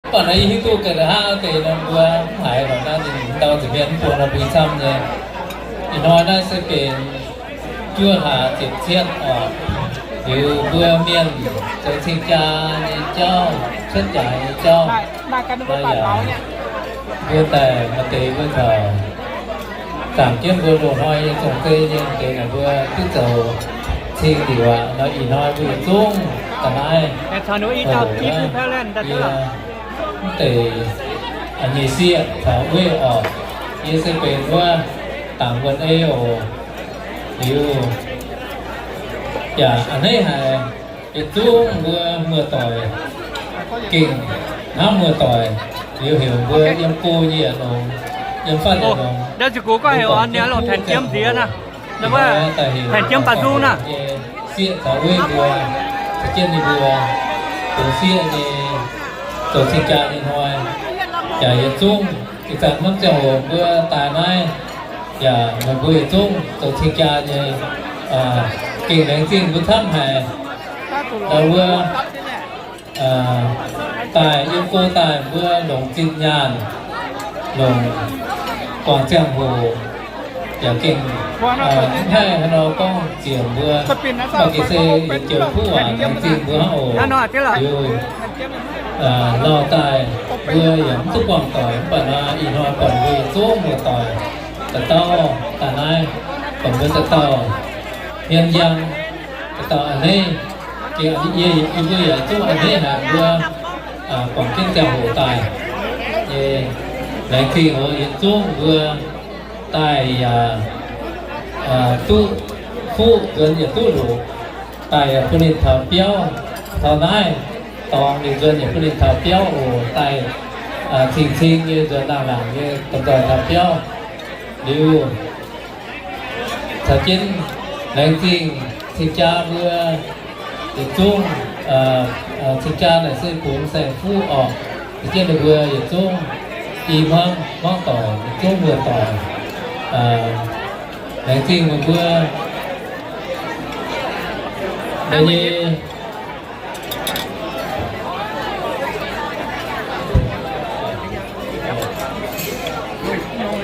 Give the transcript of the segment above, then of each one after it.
Mv baac naaiv yie hiuv duqv ga'naaiv hnangv deix nor mbuo mv haiz lorqc, naaiv ninh ndau nza'hmien mv bung nor mbuo camv nyei. Ih hnoi naaiv se benx juov hlaax ziepc cietv oc, liuz mbuo mienh zoux cing-jaa nyei jauv, cuotv jaaix nyei jauv, naaiv yaac mbuo daaih maaih deix mbuo taux zaangc jienv mbuo loz-hnoi nyei zong-zei nyei deix naaic mbuo duqv zoux cing liuz aqv. Nor ih hnoi mbuo yietc zungv ga'naaiv hoc yie mv deix nyei sieqv caux weiv oc. Yie se benx wuov dangc wuonh ei oc. Liuz yaac a'hneiv haic, yietc zungv mbuo muoz-doic gengh hnamv muoz-doic, liuz heuc mbuo yiem go nyei yietc longx, yiem fatv yietc longx, mbuo buatc jienv kuv daaih heuc nyei sieqv caux weiv mbuo, caux jienv ninh mbuo, zoux sieqv nyei, zoux cing-jaa nyei hnoi, yaac yietc zungv ih zanc hnamv ziangh hoc mbuo daaih naaiv, yaac meih mbuo yietc zungv zoux cing-jaa nyei, gengh laengz zingh mbuo camv haic. Wuov daaih yiem go daaih mbuo longc zinh nyaanh, longc guangc ziangh hoc, yaac gengh mv haih haaix nor gorngv ziec mbuo, mv baac gengh se yietc joux kuv waac laengz zingh mbuo hnangv oc. Liuz lauh daaih mbuo yaac mv duqv buangh doic, mv baac naaiv ih hnoi buatc mbuo yietc zungv muoz-doic da'dauh daaih naaiv, buatc mbuo da'dauh hmien njang, da'dauh a'hneiv, gengh yie mbuo yaac zungv a'hneiv haic mbuo guangc jienv ziangh hoc daaih nyei. Laengz zingh oc, yietc zungv mbuo daaih yaac duqv fuqv nzuonx yaac duqv loqc, daaih yaac bun ninh taux biauv, taux naaiv dorngx ninh nzuonx yaac bun ninh taux biauv oc. Daaih cing-cing nyei nzuonx laangh laangc nyei domh nzoih taux biauv. Liuz caux jienv laengz zingh cing-jaa mbuo yietc zungv, cing-jaa naaic se bungx saeng-fuqv oc. Caux jienv ninh mbuo yietc zungv i hmuangv hmuangv doic, yietc zungv muoz-doic. Laengz zingh meih mbuo nyei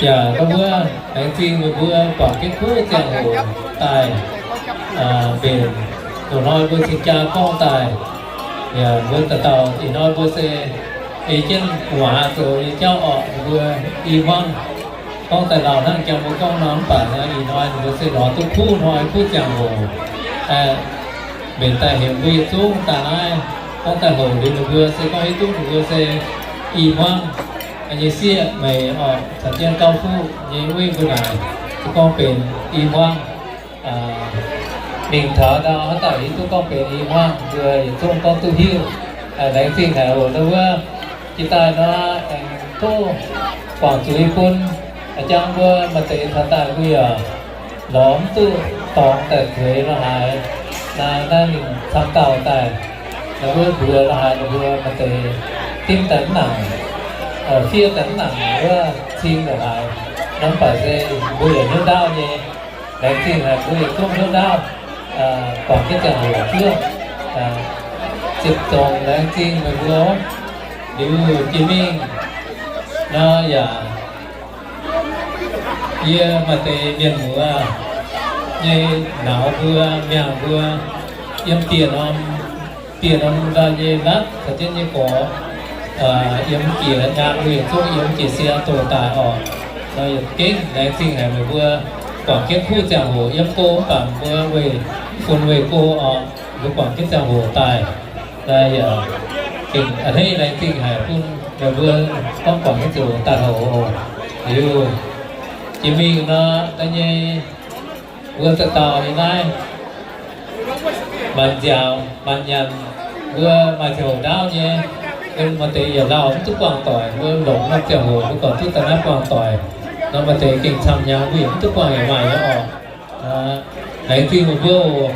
yaac ndau wuov laengz zingh meih mbuo buatc jienv kuv ziangh hoc daaih mbenc loz-hnoi mbuo cing-jaa gorngv daaih. Yaac mbuo dauh dauh ih hnoi mbuo se ei jienv gu'nguaaz zoux nyei jauv orqc, mbuo i hmuangv gorngv daaih lauh hnangv jangx mbuo gorngv nor, mv baac ih hnoi ninh mbuo se lorz duqv kuv hnoi kuv ziangh hoc mbenc daaih heuc mbuo yietc zungv daaih naaiv gorngv daaih hoc liuz ninh mbuo se gorngv hiuv duqv ninh mbuo se i hmuangv nyei sieqv meix orqc, caux jienv gauv fuqv nyei weiv mbuo naaic se gorngv benx i hmuangv. Mingh taux ndau haaix dauh hiuv duqv gorngv benx i hmuangv, mbuo yietc zungv gorngv duqv hiuv. Laengz zingh haic oc. Ndau wuov jiex daaih nor aengx tov guangc zuiz bun jangx mbuo maaih deix taux daaih mbuo yaac lorz mv duqv dorngx daaih zueiz lo haaix. Naaiv ninh camv dauh daaih, ninh mbuo mbuox lo haaix ninh mbuo maaih deix dimv daaih mv nangc, fiev daaih mv nangc wuov cing lo haaix. Nor mv baac se mbuo yaac hnyouv ndaauv nyei. Laengz zingh haic mbuo yietc zungv hnyouv ndaauv, guangc jienv ziangh hoc zuov. Ziepc dongc laengz zingh meih mbuo. Liuz jiex mingh nor yaac yie maaih deix mienh muoz nyei nauz mbuo, miangh mbuo, yiem dieh norm, dieh norm ndau nyei latv caux jienv nyei gorx, yiem jiex nyaanh mbuo yietc zungv yiem jiex sie doh daaih orqc. Nor yietc gengh laengz zingh haic meih mbuo guangc jienv kuv ziangh hoc yiem go mv baac mbuo weih funx weih go orqc, mbuo guangc jienv ziangh hoc daaih. Naaiv yaac gengh a'hneiv laengz zingh haic bun meih mbuo gorngv guangc jienv ziangh hoc daaih hoc. Liuz jiex mingh nor da'nyeic mbuo dauh dauh nyei naaiv maanc nziaauc maanc nyanc, mbuo maaih ziangh hoc ndaauv nyei, maaih deix yaac lauh mv duqv buangh doic, mbuo longc norm ziangh hoc mbuo gorqv duqv daaih naaiv buangh doic. Nor maaih deix gengh camv hnyangx mbuo yaac mv duqv buangh yaac maaih nyei orqc. Laengz zingh meih mbuo oc.